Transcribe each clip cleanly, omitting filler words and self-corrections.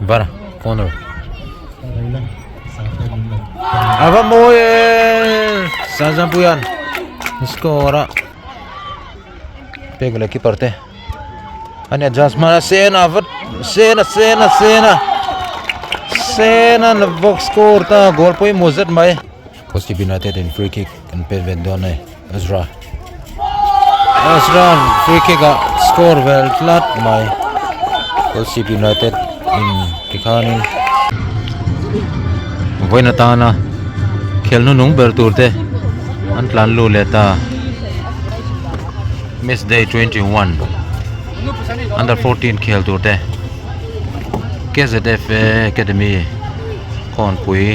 Vana corner ava mawi e Sazampuian score a pek leh keeper te ani adjust hman a sena vat sena sena sena sena an box score ta goal pawimawh zet mai Positive United in free kick an pet ve dawn a ni Ezra Ezra free kick ah score vel tlat mai Positive United in tikhanin vawiin atana khel hnunung ber tur te an tlan lut leh ta match day 21 under 14 khel tur te K_Z_F_A academy khawnpui.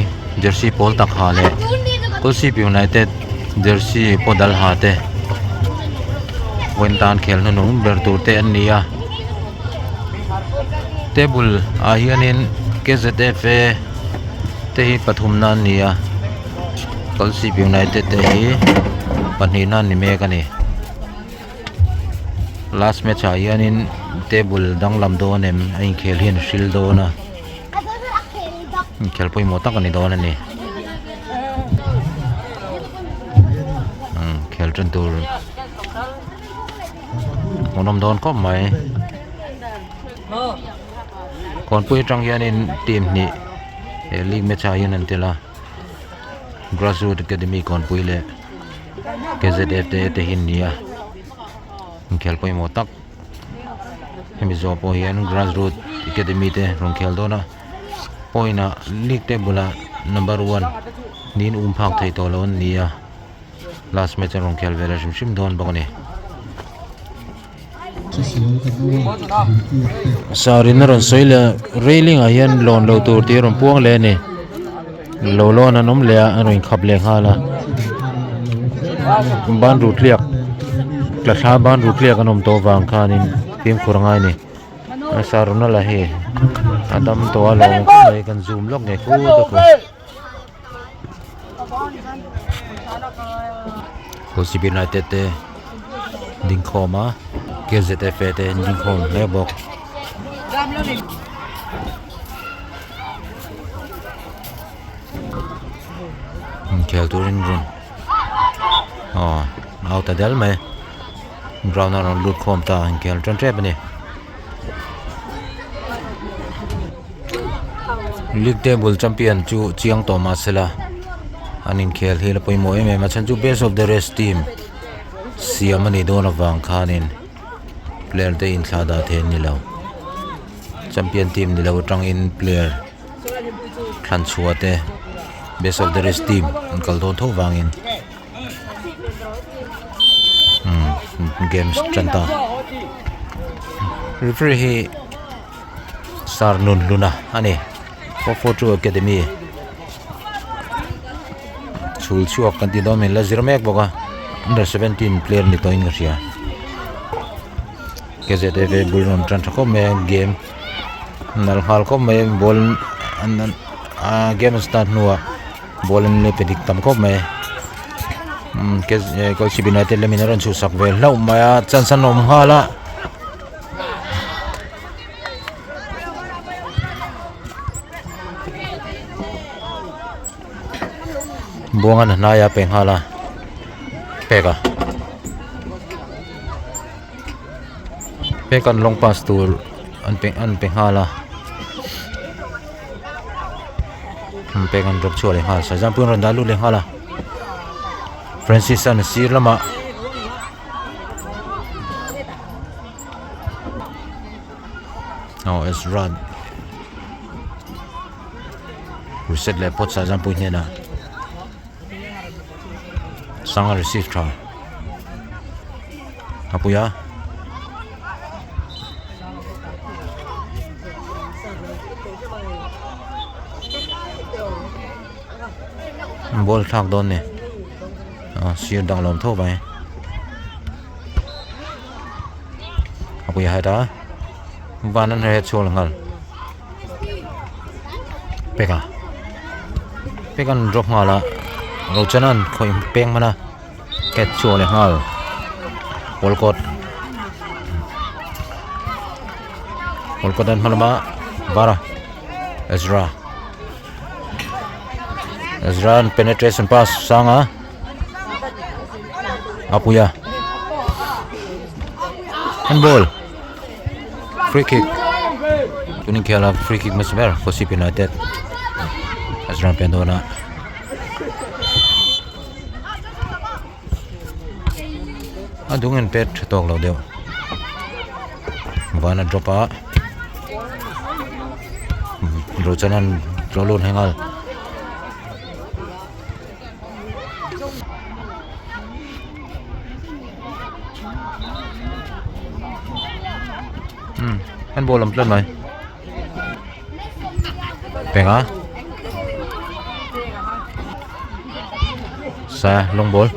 Jersey pawl tak ha leh Kolasib United jersey pawh dal ha te vawiin tan khel hnuhnung ber tur te an ni a table ah hianin K_Z_F_A te hi pathumna an ni a Kolasib United te hi pahnihna an ni mek a ni last match ah hianin table danglam dawn em a inkhel hian a hril dawn a. Inkhel pawimawh tak a ni dawn a ni khel tan tur hmuhnawm dawn khawp mai kawnpui atang hianin team hnih he league match ah hian an tel a grassroot academy kawnpui leh K_Z_F te te hi an ni a inkhel pawimawh tak. Hemi zawh pawh hian grass root academy te rawn khel dawn a point ah league table ah number one niin um phak thei tawh lo an ni a last match an rawn khel ve leh hrim hrim dawn bawk a ni. Sarin a rawn sawi leh railing ah hian lawn lo tur tih a rawn puang leh a ni lo lawn an awm leh a an rawn inkhap leh nghal a ban ru tliak tla thla ban ru tliak an awm tawh vang khanin fimkhur a ngai a ni a saruna lah hi a dam tawh a lawm khawp mai kan zoom lawk nge khut a khu Kolasib United te dingkhawm a K_Z_F_A te an dingkhawm hle bawk. Inkhel turin rawn aw au ta del mai ground a rawn lut khawm ta inkhel tan tep a ni league table champion chu chiang tawh mah sela an inkhel hi la pawimawh em em a chhan chu best of the rest team siam a nih dawn avang khanin player te inthlah dah thei an ni lo. Champion team ni lo atangin player thlan chhuah te best of the rest team an kal dawn tho vangin umm games tan ta referee hi sir nun hluna a ni 442 academy chhul chhuak kan tih dawn mai la zir mek bawk a under 17 player ni tawhin ka hria. KZF bul rawn tan tha khawp mai a game nal nghal khawp mai a ball an an a game an start hnuah ball an la pe dik tam khawp mai umm Kolasib United lamin a rawn chhuhsak ve hlauh mai a chance an awm nghal a. Buangan a hnai a pe nghal a pek a. Pek an long pass tur an pe an pe nghal a pek an drop chhuah leh nghal Saizampuiin an rawn dah lut leh nghal a Francis an sir lamah aw Ezra reset leh phawt Saizampuii hnenah Sanga receive tha. A pui a. Ball thlak dawn ni. A sir dang lawm tho mai. A pui a heta. Van an her chhuak nghal. Peka. Pekan drop nghal a. Rochanan khawih peng hman a. Cat chu a leh nghal Walcott Walcott an hma lama. Vara Ezra Ezra an penetration pass sang a Apuia handball free kick tunin khiala free kick hmasa ber Kosip United Ezra an pen dawn a. A dung in pet tha tawk lo deuh van a drop a ro chuan an tlawh lut heng a umm handball awm tlat mai. Penga Sa long ball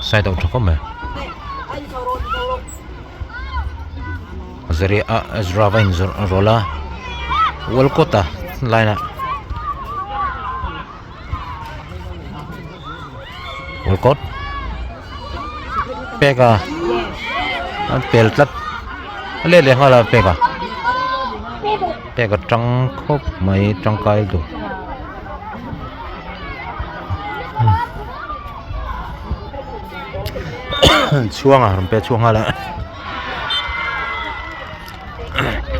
Sai tawh tha khawp mai Zari a Ezra va inzawrh a rawl a Walcott a line ah Walcott pek a an pel tlat a let leh nghal a pek a pek a tang khawp mai tangkai lutuk. Chhuang a rawn pek chhuak nghal a.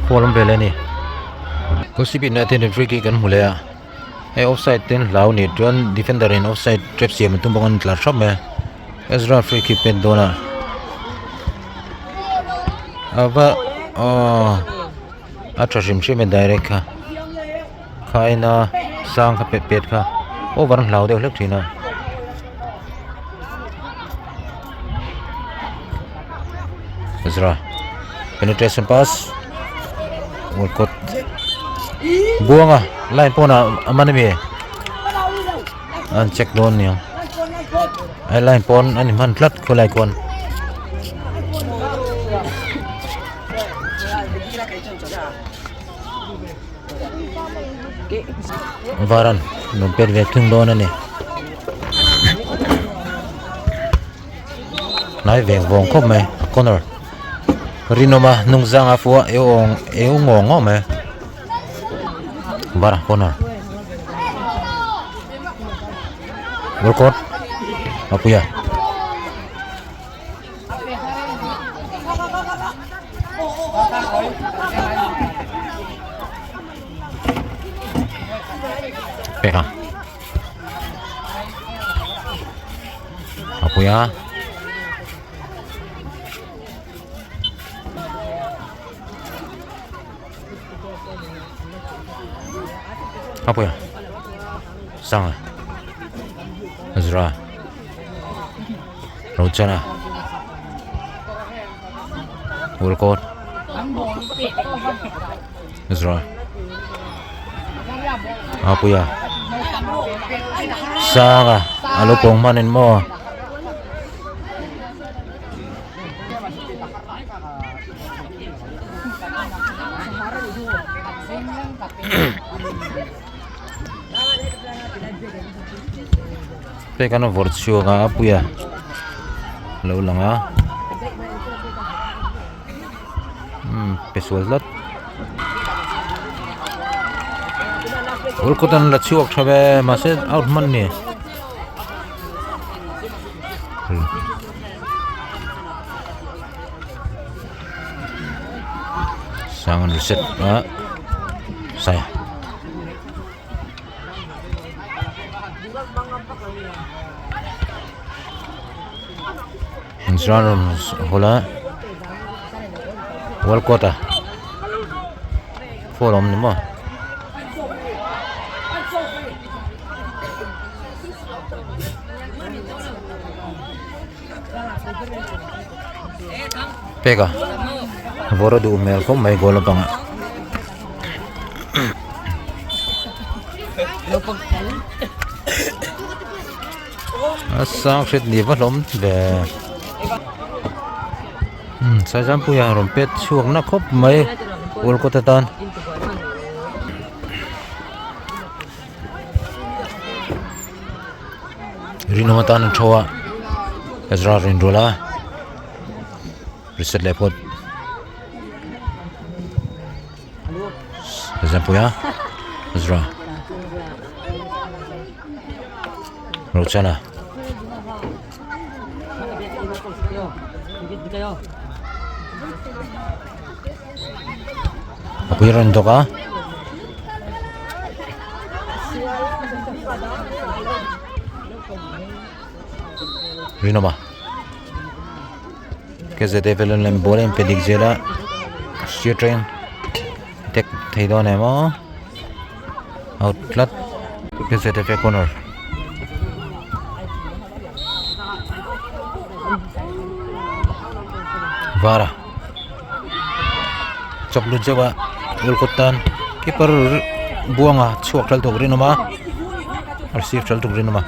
Foul awm vel a ni Kawsip in athen free kick kan hmu leh a hei offside ten hlau ni chuan defender in offside trap siam an tum bawk a an tlar thap mai a Ezra free kick pet dawn a ava aww a tha hrim hrim e direct kha kha ina sang kha pet pet kha over an hlau deuh hlek thin a. Ezra penetration pass Walcott buanga line pawnah a man ami an check dawn nia a line pawn a ni hman tlat khawlai khawn. Varan rawn pet ve thung dawn a ni. Hnai veng vawng khawp mai corner rinawm a hnung zang a fuh a eu awng eu ngawng ngawng mai var corner workout apuia. Pek a. A pui a. A pui a. Sanga. Zra. Rochana. Walcott. Zra. Apuia. Sanga. Alo pawng hmanin maw. Pek an vawrh chhuak a a pui a lo lang a umm pe sual tlat ball kawt an la chhuak tha ve mahse out hman ni. Sang an reset a sai. Insuran rawn hawlh a Walcott a foul a awm ni maw. Pek a vawr a duh hmel khawp mai goal lampangah. A sang hret ni va hlawm ve umm Saizampuia rawn pet chhuak na khawp mai World Cup atan. Rinawm atan an tho a Ezra rawn inrual a reset leh phawt Zampuia Ezra Rochana A pui rawn dawk a. Rinawma KZF vel lem ball a inpe dik zel a sir train tek thei dawn em aw out tlat KZF corner. Vara. Chawk lut zeuh a goal kawt tan keeper buanga chhuak ṭal tuk rinawm a a receive ṭal tuk rinawm a.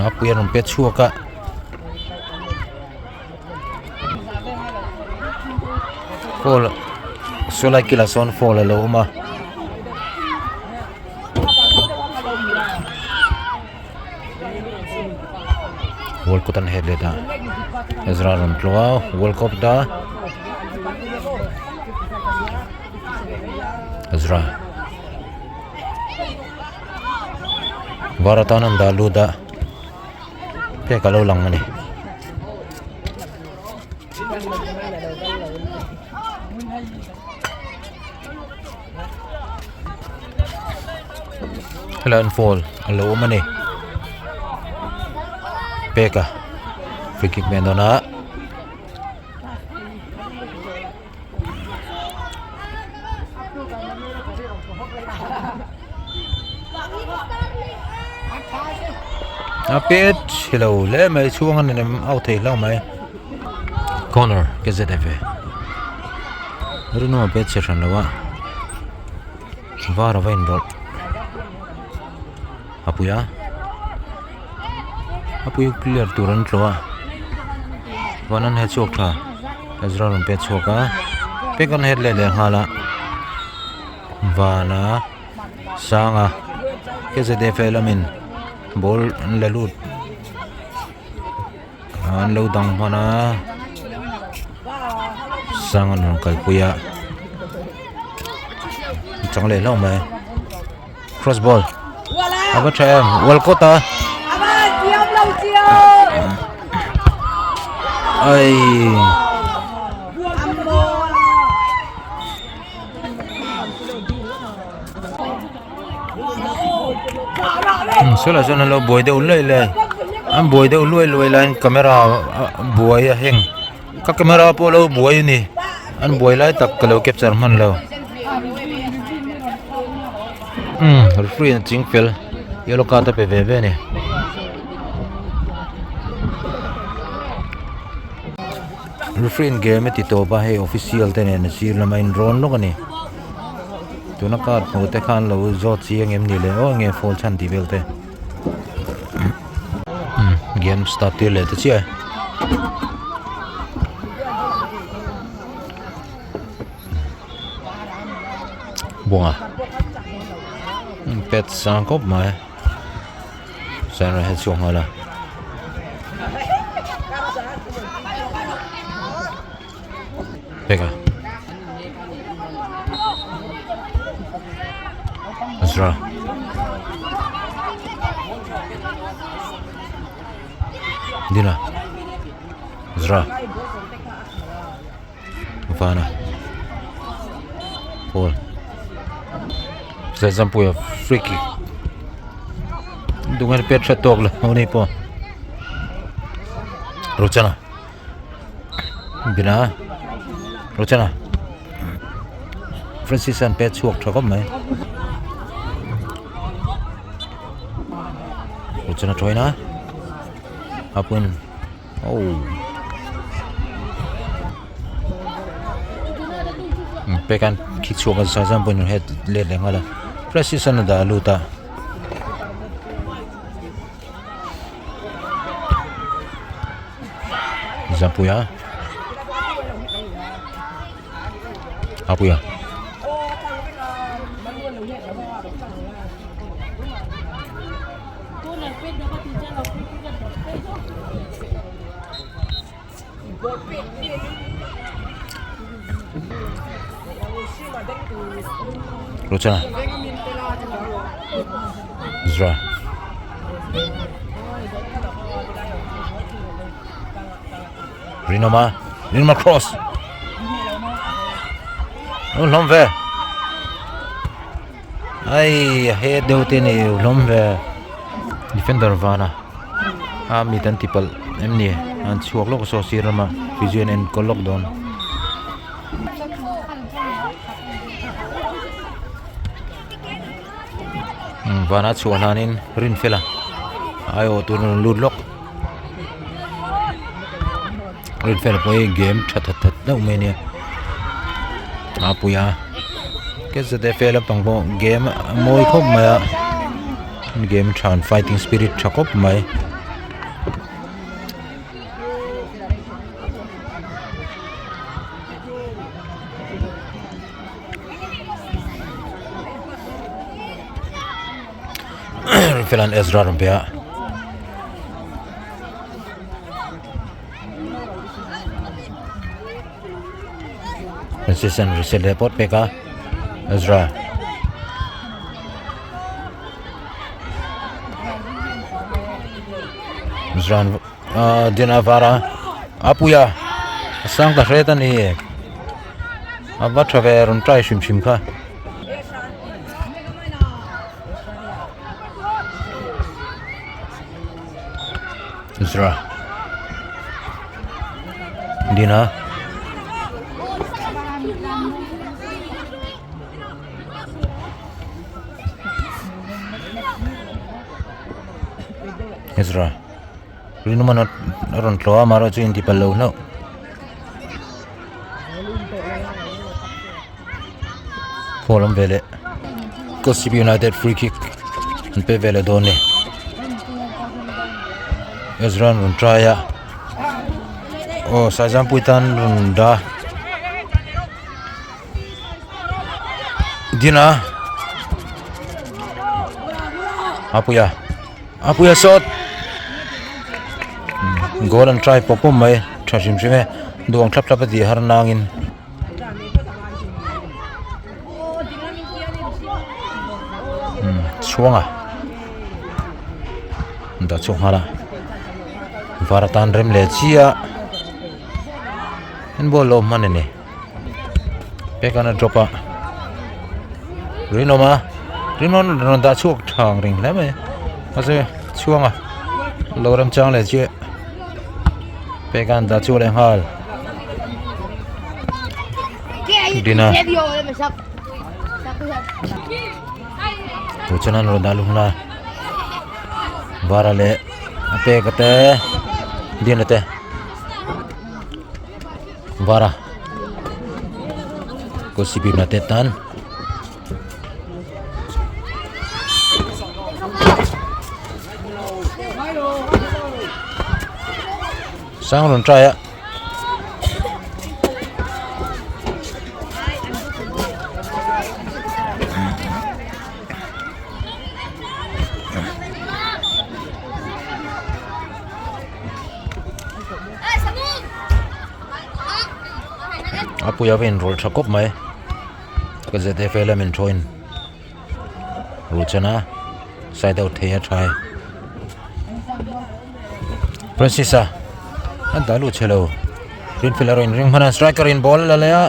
A pui a rawn pet chhuak a. Foul saw lai kilah sawn foul alo awm a. World Cup an het let a Ezra rawn tlawh a World Cup da Ezra var atan an dah lut a. Pek a lo lang a ni. Helai an foul a lo awm a ni. Peka free kick mai dawn a. A pet chhelo hle mai chhung a nem au thei hlauh mai corner ke zet ve rinawm a pet chhe hran lo a var a va inrawlh a pui a a pui clear tur an tlawh a van an he chhuak tha Ezra rawn pet chhuak a pek an het leh leh nghal a vana sanga KZF lamin ball an la lut an lo dang hman a sang an rawn kalpui a chang leh hlauh mai. Cross ball. A va tha em. Wall kawt a. Ai. Sawlai chuan an lo buai deuh luai luai an buai deuh luai luai laiin camera buai a heng ka camera pawh a lo buai a ni an buai lai tak ka lo capture hman lo. Umm referee an ching fel yellow card a pe ve ve a ni. Referee in game a ti tawp a hei official te nen a sir lama in rawn lawk a ni. Tuna card hmuh te khan lo zawt chiang em ni le aw enge foul chhan tih vel te. Umm game start tir leh ta chiah e. Bunga pet sang khawp mai chuan rawn chhuak nghal a. Peka Azra Dina Azra. Vana ball Zaizampuia free kick dungan pet hre tawk lo ho nei pawh Rochana Bina Rochana Francis an pet chhuak tha khawp mai Rochana tawina a pun Oh. Pekan khi chhuak a zai zam pawhin het let leh nghal a precision a dah lut a. Zampuia. Apuia. Rochana. Zra. Rinawma. Rinawma cross. Hlawm hlawm ve. Ai a he deuh te ni hlawm ve. Defender vana. A mi tan tipalh em ni an chhuak lawk saw sir lama physio an enkawl lawk dawn. Vana chhuah hlanin Rinfela aiawh tur a rawn lut lawk. Rinfela pawh hi game tha that that deuh mai a nia a pui a KZFA lampang pawh game a mawi khawp mai a game tha an fighting spirit tha khawp mai. Rinfela'n Ezra a rawn pe a. Francis-a'n reset leh pawt pek a Ezra. Ezra'n ahh Dina vara a pui a a sang ta hret a ni a va tha ve rawn try hrim hrim kha. Zra Dina Ezra Rinawma a rawn tlawh a amaherawhchu a intipalh lo hlauh. Foul awm ve leh Kosip United free kick an pe ve leh dawn a ni Ezra an rawn try a aw Saizampuii tan rawn dah Dina Apuia Apuia shot goal an try pawp pawp mai tha hrim hrim e duh ang thlap thlap a tih har nangin. Chhuanga dah chhuak nghal a var atan rem leh chiah handball lo hman a ni pek an a drop a rinawm a rinawm rawn dah chhuak tha ang reng hle mai mahse chhuanga lo remchang leh chiah pek an dah chhuak leh nghal. Dina tu chuan an rawn dah lung la vara leh a pek te dina te vara kawlsibina te tan. Sang rawn try a. A puia va inrawlh tha kawp mai ka ZFA lamin thawiin Ruchana side out thei a tha e. Francis a a dah lut chhe lo Greenfield a rawn inring hman a striker in ball a la leh a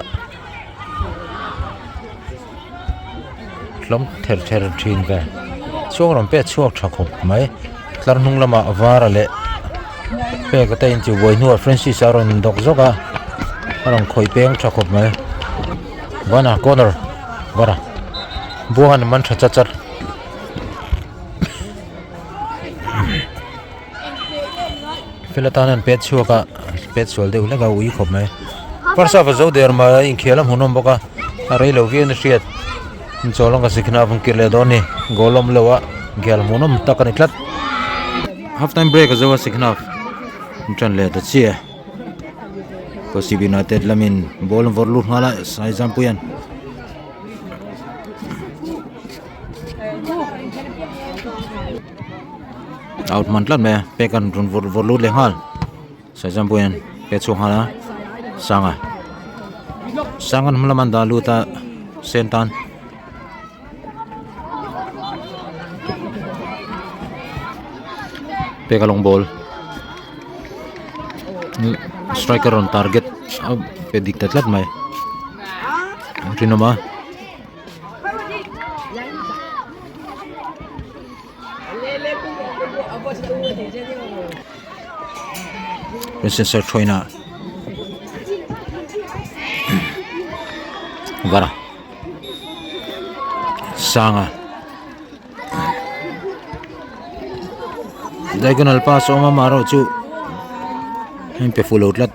hlawm ther ther thin ve chhuak rawn pek chhuak tha khawp mai tlar hnung lamah var a leh pek te in chibuai hnuah Francis a rawn dawk zawk a a rawn khawih peng tha khawp mai vana corner vara buang an man tha chat chat. Fel atan an pet chhuak a pet sual deuh hlek a ui khawp mai first half a zo der mai a inkhel a hmuhnawm bawk a a rei lo viau in a hriat chawl ang ka sikhna a vawng kir leh dawn a ni goal awm lo a inkhel hmuhnawm tak a ni tlat half time break a zo a sikhna an tan leh ta chiah Kawsip United lamin ball an vawrh lut nghal a Saizampuia'n. Out hman tlat mai a pek an rawn vawrh vawrh lut leh nghal Saizampuia'n pet chhuak nghal a Sanga Sanga'n hma lamah an dah lut a sen tan. Pek a long ball striker rawn target a pe dik ta tlat mai rinawm a. Princess thawina var sanga diagonal pass a awm a amaherawhchu a inpe fuh lo tlat.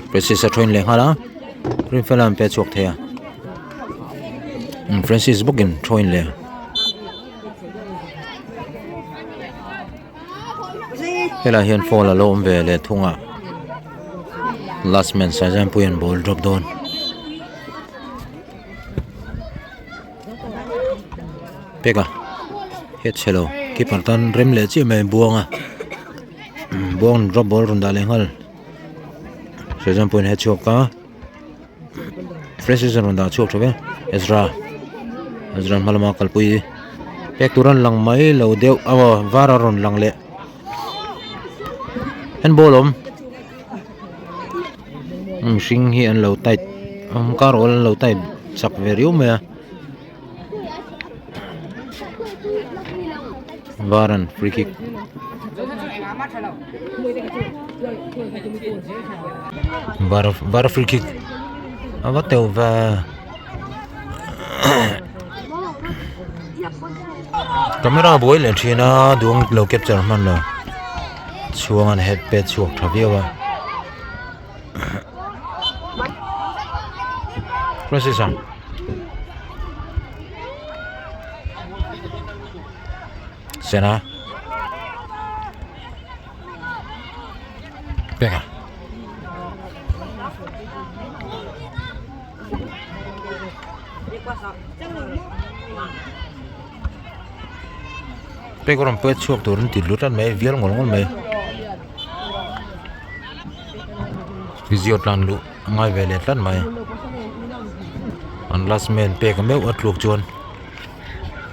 Francis a thawn leh nghal a Rinfela an pe chhuak thei a Francis bawkin thawn leh helai hian foul a lo awm ve leh thung a last man Saizampuia'n ball drop dawn. Peka het chhe lo keeper tan rem leh chiah mai buanga buang drop ball rawn dah leh nghal Sezam pawhin het chhuak a fresh rawn dah chhuak tha ve Ezra Ezra hma lama kalpui pek tur an lang mai lo deuh aw var a rawn lang leh handball awm. Mihring hi an lo tight awm kar awl an lo tight chak ve riau mai a var an free kick var var free kick a va teuh ve camera buai leh thin a duang lo capture hman lo. Chhuang an het pet chhuak tha viau a. Francis a. Sena. Peka. Pek rawn pet chhuak tur an ti lut tlat mai vial ngawr ngawr mai physio tlan luh a ngai ve leh tlat mai an last man pek meuh a tluk chuan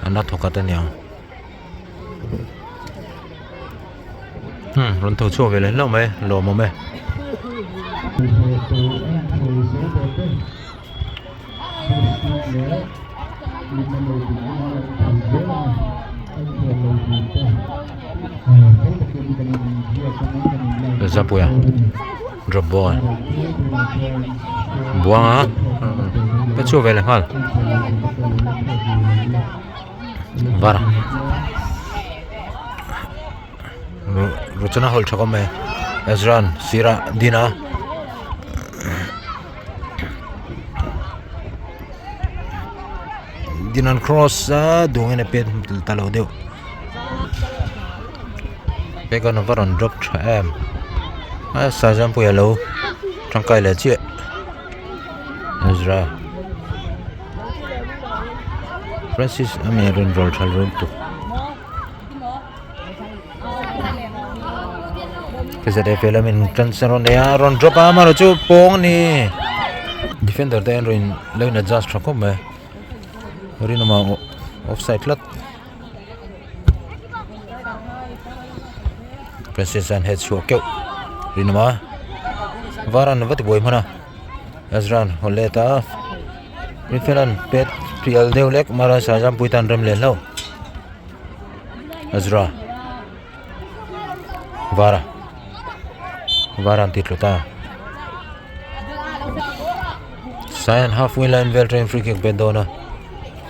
an la thawk at aniang hmm rawn tho chhuak ve leh hlauh mai lawmawm e. Zapuia drop ball buanga ka chhuak ve leh nghal var Rochana hawlh tha khawp mai Ezra-a'n sirah din a. Din an cross a duangin a pet ta lo deuh pek an va rawn drop tha em a Saizampuia lo tangkai leh chiah Ezra Francis a mi rawn rawl tha lutuk. KZF lamin chance rawn nei a rawn drop a amaherawh chu pawng a ni defender te an rawn lo in adjust tha khawp mai rinawma offside tlat Francis an head chhuah keuh rinawma var an va ti buai hman a Ezra an haw let a Rinfela'n pet pial deuh lek mara Saizampuii tan rem leh hlauh. Ezra Vara Vara an ti tlu ta Sai an halfway line vel train free kick bet dawn a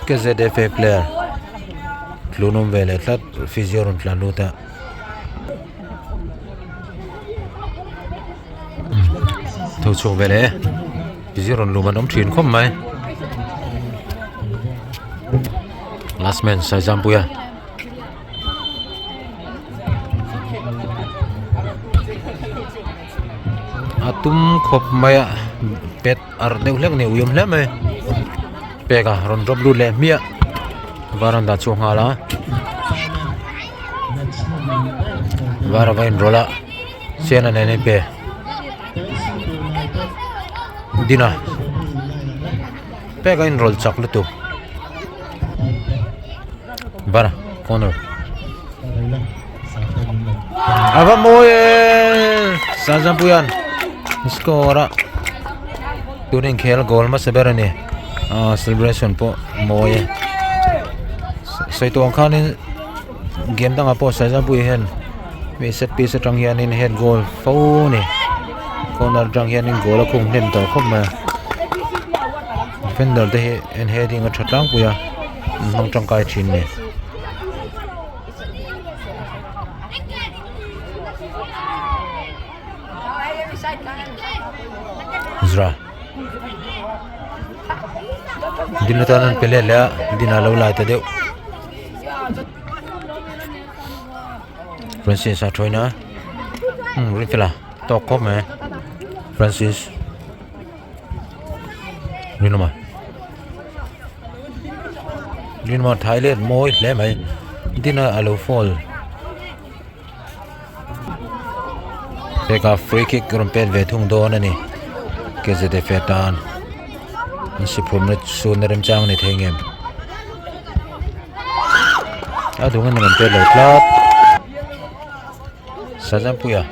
KZFA player tlunawm ve leh tlat physio rawn tlan lut a tho chhuak ve leh physio rawn lum an awm thin khawp mai. Last man Saizampuia a tum khawp mai a pet ar deuh hlek a ni ui awm hle mai. Pek a rawn drop lut leh hmiah varanda chu a nghal a var a va inrawlh a sen a nen a inpe dina pek a inrawlh chak lutuk var corner a va mawi e Sazampuia'n score a. Tun inkhel goal hmasa ber a ni ah celebration pawh mawi e sawi tawh ang khanin game dangah pawh Saizampuii hian mi set piece atang hianin head goal fo a ni corner atang hianin goal a khung hnem tawh khawp mai a defender te hi en heading a tha tlangpui a an hmang tangkai thin a ni. Zra din atan an pe let leh a din a lo lai ta deuh Francis a thawi na umm rin fela tawk khawp mai Francis rinawma rinawma thai let mawi hle mai din a lo fall. Peka free kick rawn pet ve thung dawn a ni K_Z_F tan an si phurna chhunna remchang a ni thei ngem a dung in rawn pet lo tlat Sazampuia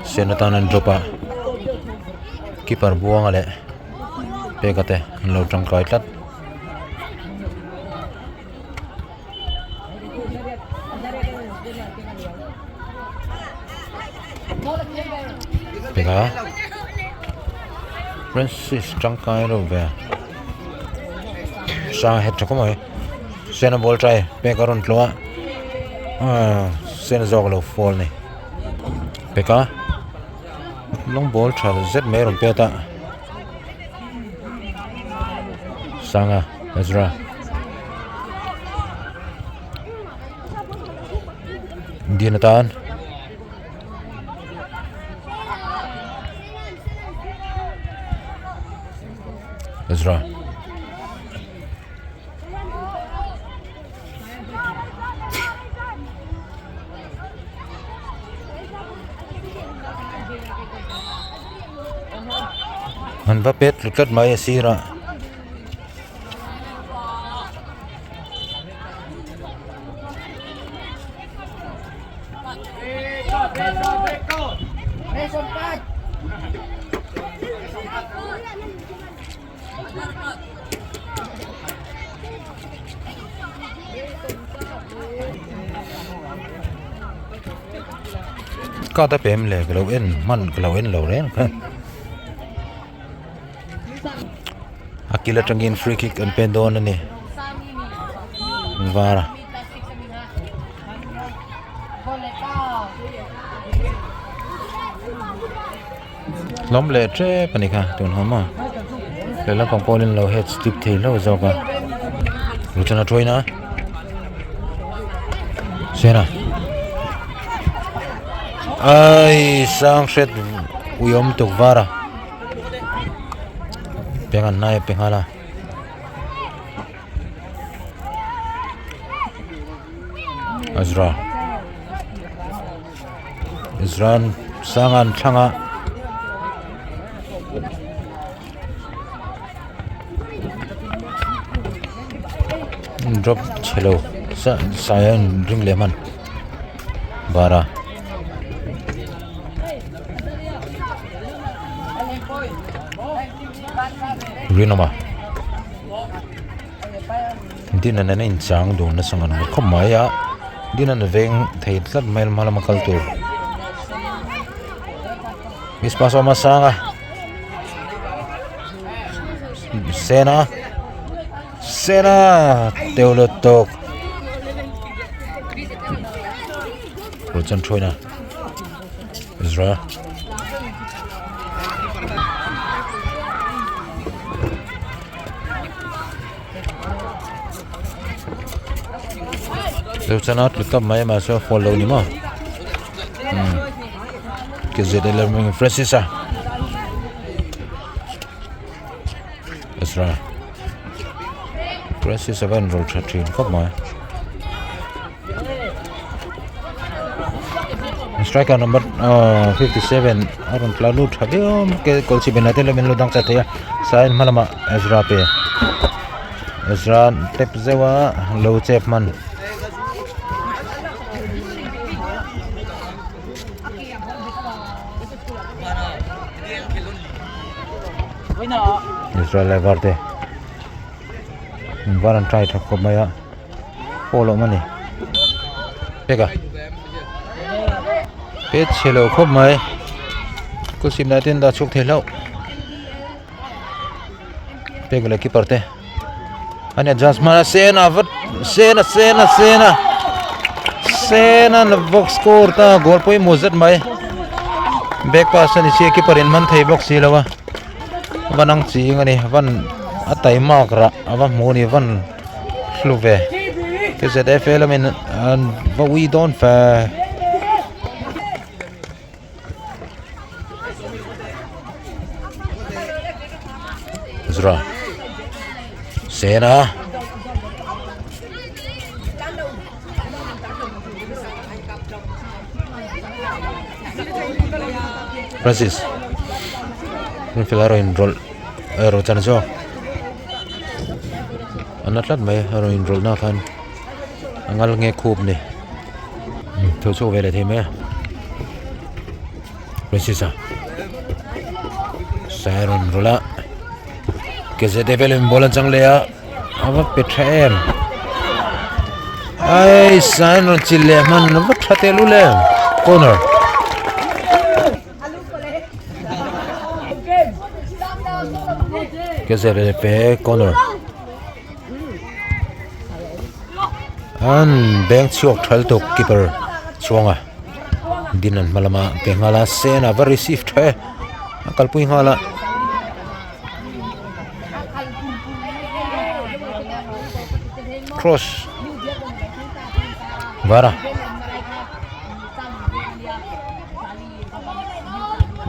sen atan an drop a keeper buanga leh peka te an lo tangkai tlat. Peka Francis tangkai reuh ve sang het tha khawp mai sen a ball try pek a rawn tlawh a ah sen a zawk lo fall a ni peka lawng ball tha zet mai a rawn pet a. Sanga Ezra Din atan Ezra An va pet tlu tlat mai a sirah. Card a pem leh ka lo en hman ka lo en lo reng kha a kil atangin free kick an pen dawn a ni var a. Hlawm leh tep a ni kha tun ho maw lehlam pang pawhin lo head step thei hlauh zawk a Ruchana tawina Sena ai sang hret uiawm tuk var a peng an hnai a pe nghal a. Azra Ezra Sanga'n thlangah drop chhe lo sai a in ring leh hman bara rinawma Dina nena inchang dun nasa ngan ngur khawp mai a Dina'n a veng thei tlat mai a hma lama kal tur Miss pa sawma sang a Sena Sena teu lut tawk Ruchan thuaina Ezra Ruchana tlu tawp mai mahse a fall lo ni maw umm. KZLM Francis a. Ezra Francis a va inrawlh tha thin khawp mai. Striker number 57 a rawn tla lut tha viau ke goal chip in a te lamin lo dang chat thei a side hma lamah Ezra pe Ezra tap zeuh a lo chep hman. Ezra leh Varte var an try tha khawp mai a. Pawh a ni peka pet chhe lo khawp mai kut sim lai ten dah chhuak thei hlauh pek leh keeper te a adjust hman a sen a vat sen a sen a sen a sen a box score ta goal pawimawh zet mai back pass a ni sia keeper in man thei bawk si lo a van ang ching a ni van a taimak rah a va hmuh a ni van. Hlu ve KZFA lamin an va ui dawn fe. Zra Sena Francis Rinfela erawh in rawlh erawh chan zawk. A na tlat mai a rawn inrawlh na khan a ngal nge khup ni tho chhuak ve leh thei mai a Francis a sai a rawn inrawlh a ke zet te velin ball an chang leh a a va pe tha em ai sai an rawn chilh leh hman a va tha tehlul em corner. Kzp corner an beng chhuak thal tuk keeper chuanga din an hma lama pe nghal a sen a va receive tha e a kalpui nghal a. Cross vara.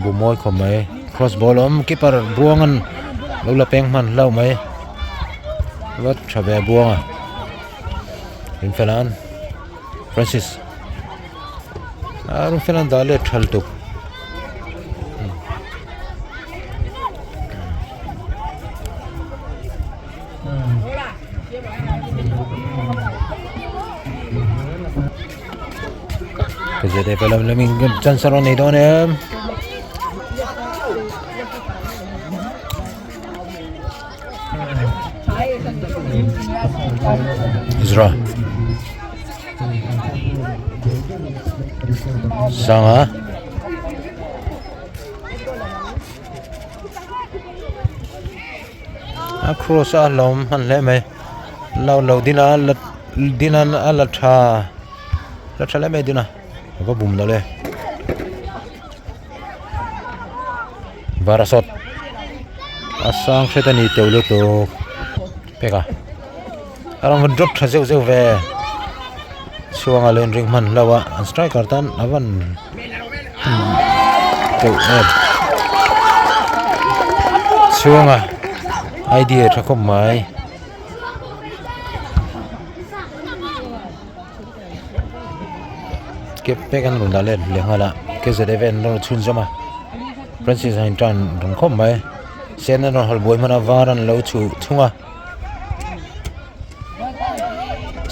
Bu mawi khawp mai cross ball a awm keeper buang an lo la peng hman hlauh mai va tha ve buang a in fel an Francis a rawn fel an dah let tha lutuk. Kzf lam lamin chance a rawn nei dawn em. Ezra. Sanga. A cross a hlawm hman hle mai lo lo dina la dina a la tha la tha hle mai dina a va bum lo le varasawt a sang hret a ni teuh lutuk pek a a rawn va drop tha zeuh zeuh ve chhuanga lo inring hman hlauh a an striker tan a van teuh em chhuanga idea tha khawp mai. Ke pek an rawn dah let leh nghal a KZF an rawn chhun zawm a Francis a intan reng khawp mai sen an rawn hal buai hman a var an lo chhuh thung a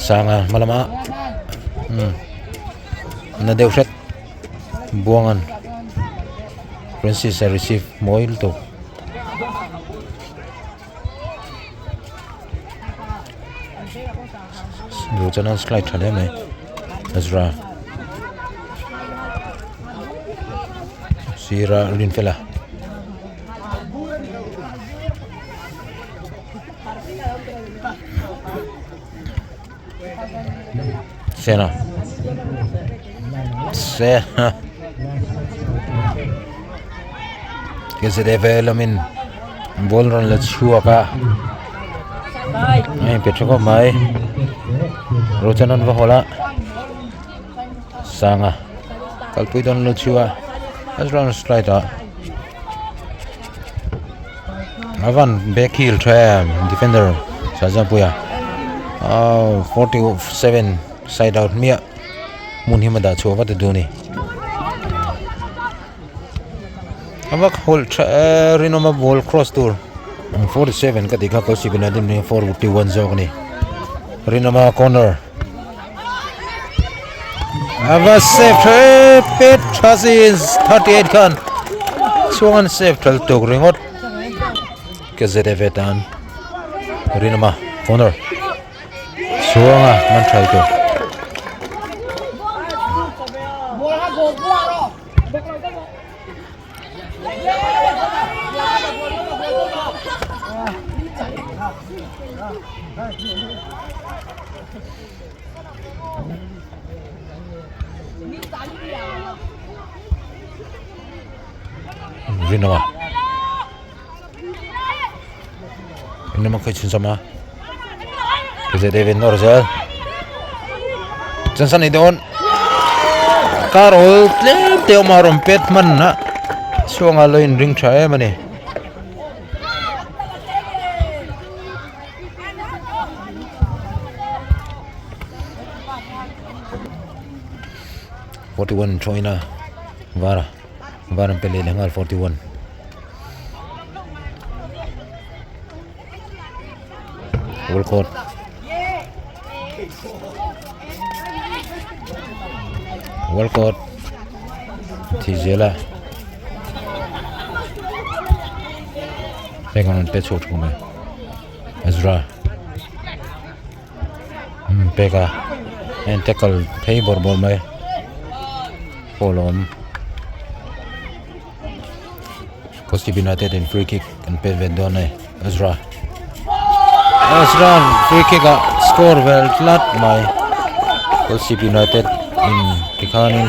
sanga hma lama umm na deuh hret buangan Francis a receive mawi lutuk. Duh chuan an slide tha hle mai Ezra sira Rinfela Sena Sena KZF lamin ball rawn la chhuak a a inpe tha khawp mai Rochanan va hawl a Sanga kalpui dawn lo chhuak a a rawn slide a. A van back heel tha em defender Sazampuia aw 47 side out hmiah hmun hi a dah chhuah vat a duh a ni. A va hawlh tha e rinawma ball cross tur 47 ka tih kha Kawlsip in a din ring 41 zawk a ni. Rinawma corner. A va save tha e pet tha si 38 khan chhuang an save thal tuk ringawt KZF tan Rinawma corner. Chhuanga man thal tur. Rinawma. Rinawma khawi chhunzawm a. Kizet David nawr zel. Chansan ni dawn. Kar awl tlem te awm a rawn pet hman a. Chhuanga lo in ring tha em a ni. 41 trawina vara varan pe leh leh nghal 41 Walcott Walcott thi zel a heng an pe chhuak thung mai Ezra umm pek a heng tackle phei bawrh bawrh mai ball a awm. Coastal United in free kick an pet ve dawn a ni Ezra Ezra free kick ah score vel tlat mai Coastal United in tikhanin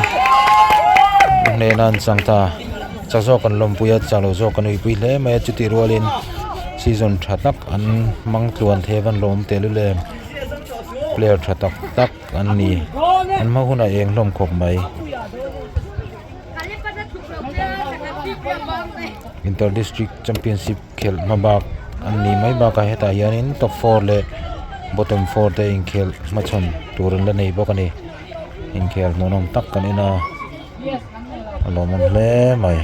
hnehna an chang ta chak zawk an lawmpui a chak lo zawk an uipui hle mai a chutih rualin season tha tak an hmang tluan thei a van lawm tehlul em player tha tak tak an ni an hma hunah eng hlawm khawp mai. Inter District Championship khelh hma bak an nih mai bakah hetah hianin top four leh bottom four te inkhelh hmachhawn tur an la nei bawk a ni inkhel hmuhnawm tak kan en a a lawmawm hle mai.